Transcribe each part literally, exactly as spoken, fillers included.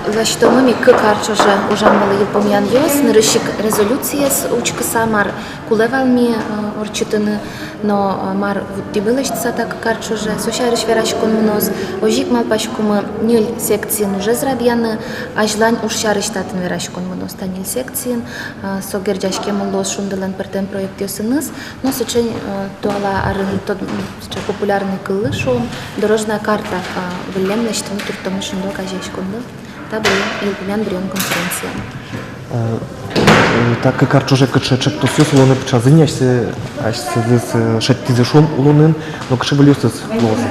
Лэсьтомы ми кык ар ӵоже ужамлы йылпумъянъёс, нырысь ик резолюциез учкыса, мар кулэ вал ми, э, ортчытыны, но, э, мар вуттӥмы лэсьтыса та кык ар ӵоже, со сярысь вераськон мыноз. Озьы ик малпаськомы ньыль секциын ужез радъяны, азьлань уж сярысь татын вераськон мыноз та ньыль секциын, э, со герӟаськемын луоз «Шундылэн» пӧртэм проектъёсыныз, но сыӵе, э, туала арын тод-, м, сыӵе популярной кыллы, шуом, дорожная карта, э, выллем лэсьтыны турттомы «Шундо» огазеяськонлы. Та быръён, йылпумъян быръён конференциямы. Э, э, та кык ар ӵоже кыӵе ӵектосъёс улонэ пыӵазы ни асьсэ, асьсэзэс, э, шедьтӥзы, шуом, улонын, но кыӵе выльёсыз луозы?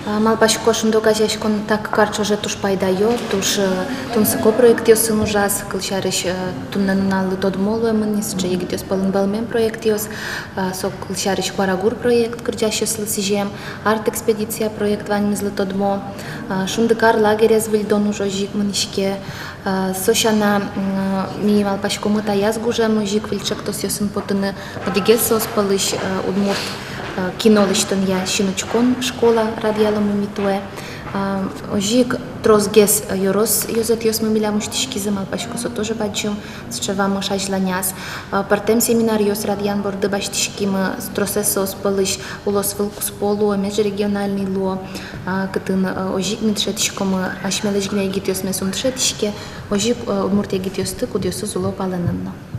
А, малпасько, «Шундо» огазеяськон та кык ар ӵоже туж пайдаё, туж, э, тунсыко проектъёсын ужаз, кылсярысь, э, туннэ нуналлы тодмо луэмын ни сыӵе егитъёс пӧлын вӧлмем проектъёс, э, со, кылсярысь, «Куарагур» проект, кырӟасьёслы сӥзем, «Арт-экспедиция» проект ваньмызлы тодмо, а, «Шундыкар» лагерез выльдон уж озьы ик мынӥське. А, со сяна, м, ми малпаськомы таяз гужем озьы ик выль ӵектосъёсын потыны. Одӥгез соос пӧлысь, а, удмурт, а, кино лэсьтонъя синучкон школа радъяломы ми туэ. А, озьы ик тросгес, а, ёрос ёзэтъёсмы милям усьтӥськизы, малпасько, со тоже бадӟым сыӵе вамыш азьланяз. А, пӧртэм семинаръёс радъян борды басьтӥськимы, тросэз соос пӧлысь «Улосвыл» куспо луо, межрегиональный луо, а, кытын, а, озьы ик ми дышетӥськомы асьмелэсь гинэ егитъёсмес ум дышетӥське, озьы ик, а, удмурт егитъёсты, кудъёсыз уло палэнын но.